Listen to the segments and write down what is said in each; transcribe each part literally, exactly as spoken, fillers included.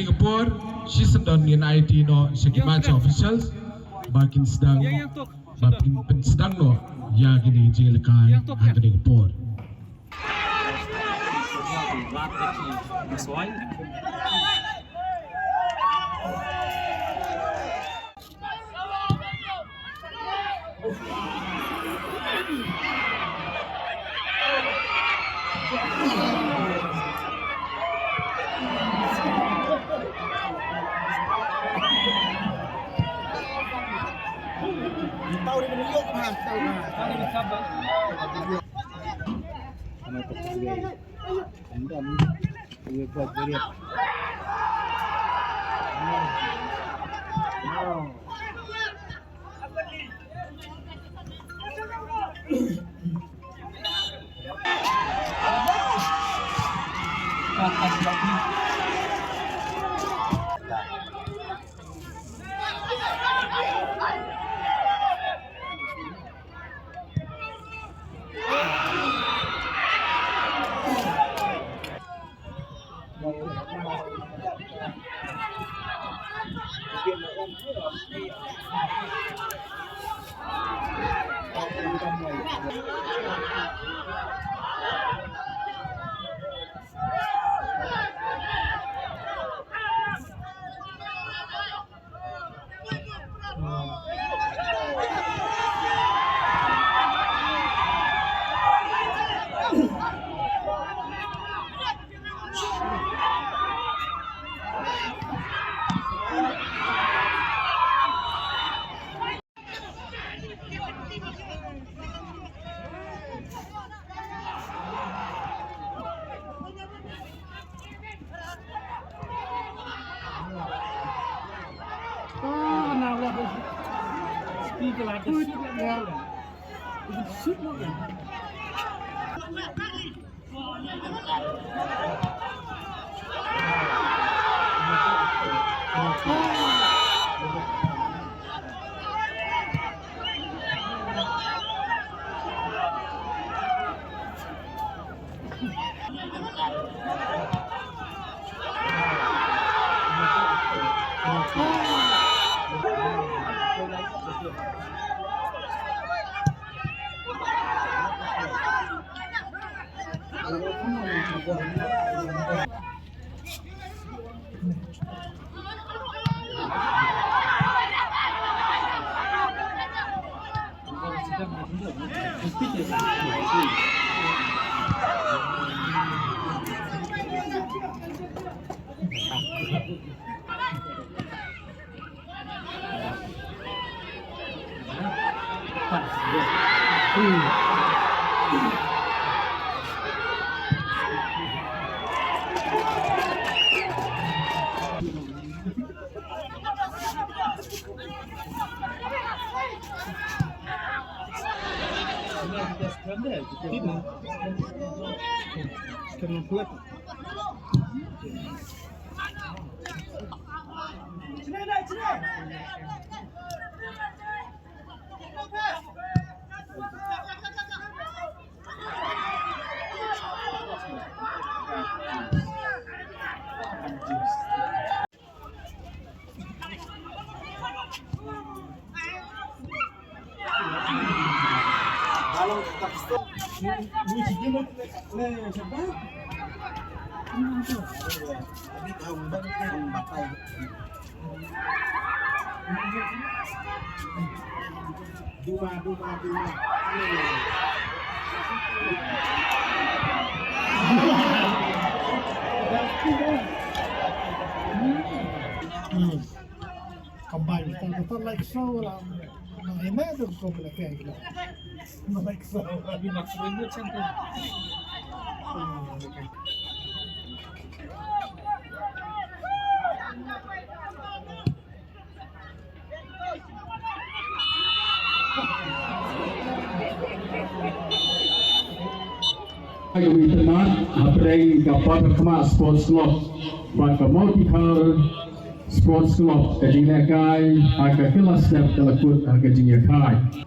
Ka por, shisien don ngin aiti noh sha ki match officials ba kin sdang, ba kin pynsdang noh ïa kine ki jingïalehkai ha kane ka por. Hmm. Combine, kita, kita like so lah. Nah, ini tu kau boleh kayak gitu. Like so. Lebih maksimum buat cantik. Hmm, okay. Ka wi tymmat hapdeng ka Pathar Khmah Sports Club bad ka Mawtikhar Sports Club, ka jingïalehkai ha ka kylla step ka la kut ha ka jingïakhai.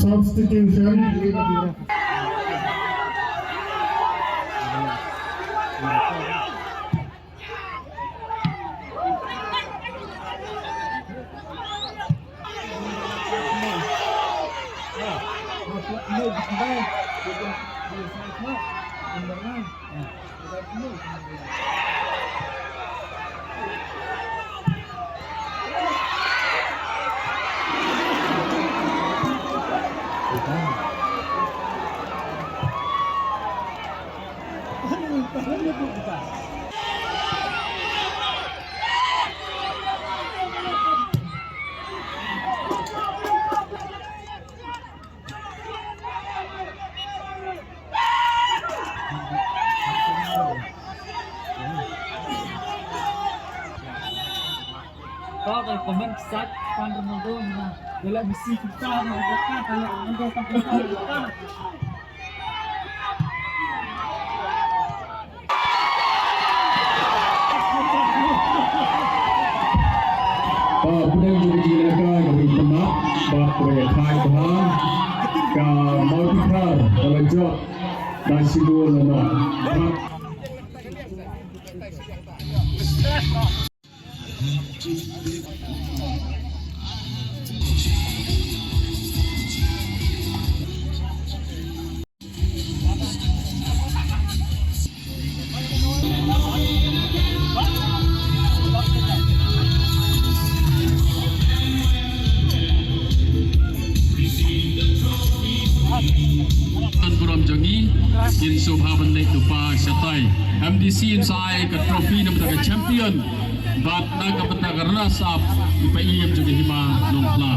Substitution. Ka ka comment sat pan Ronaldo na. Dela Messi kita na, kita na, Ronaldo kita na. Ba pdeng jong ki lehkai ka ri Pynap, ba pdeng khai bha ka Mawtikhar ka la jop da shi gol la noh. Kan burom jong ngi, kin sngewbha ban leit lypa shatai. M D C in sa ai ka trophy na bynta ka champion bad na ka bynta ka runners up, i Paiem jong ka Hima Nongpla.